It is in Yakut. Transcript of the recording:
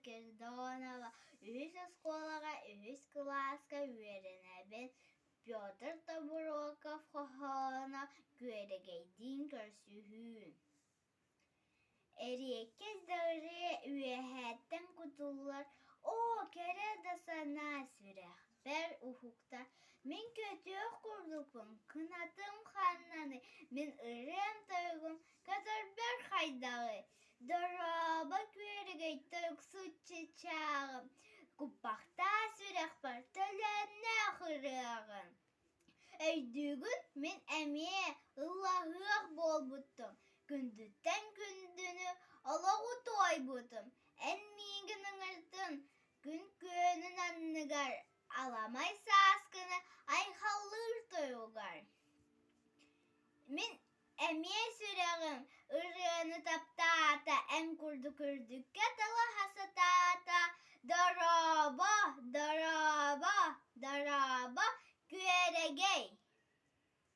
Кирдонова үһүс оскуолаҕа үһүс кылааска үөрэнэбин. Петр Тобуроков хоһооно «Күөрэгэйдиин көрсүһүү» Эриэккэс да ырыа үөһээттэн кутуллар, оо, кэрэ да санаа сүрэхпэр уһуктар, мин көтүөх курдукпун, кынатым ханнаный, мин ырыам-тойугум көтөрбөр хайдаҕый? Дорообо күөрэгэй тойуксут чычааҕым, куппахтаа сүрэхпэр төлөннөөх ырыаҕын. Өйдүүгүн, мин эмиэ ыллаһыах буолбуттум, күндүттэн күндүнү олоҕу туойбутум, эн миигин ыҥыртын, күн күөнүн анныгар аламай сааскыны айхаллыыр тойугар. Мин эмиэ сүрэҕим ырыаны таптаата, эн курдук үрдүккэ талаһа сатаата. Дорообо, дорообо, дорообо, күөрэгэй!